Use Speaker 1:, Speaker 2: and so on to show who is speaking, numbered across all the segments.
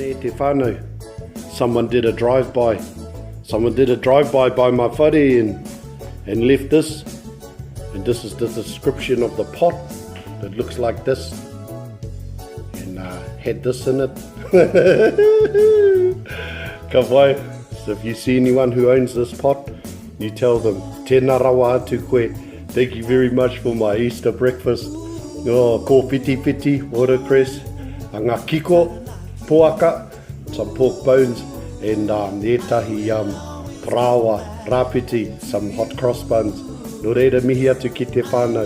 Speaker 1: Nāianei e te whānau, someone did a drive by, someone did a drive by by my whare and, and left this, and this is the description of the pot, it looks like this, and uh, had this in it. Ka pai. So if you see anyone who owns this pot, you tell them, tēnā rawa atu koe, thank you very much for my Easter breakfast. Oh, kōwhitiwhiti, watercress, a ngā kiko, poaka, some pork bones, and um, ētahi um, parāoa, rāpiti, some hot cross buns. Nō reira, mihi atu ki te whānau.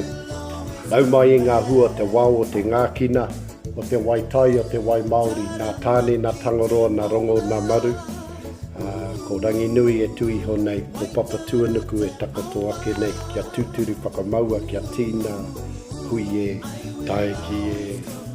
Speaker 1: Nau mai e ngā hua, te wao o te ngākina, o te wai tai, o te wai Māori, nā Tāne, nā Tangaroa, nā Rongo, nā Maru. Ā, ko Ranginui e tū iho nei, ko Papatūānuku e takoto ake nei, kia tūturu whakamaua, kia tīna, hui e, tae ki e.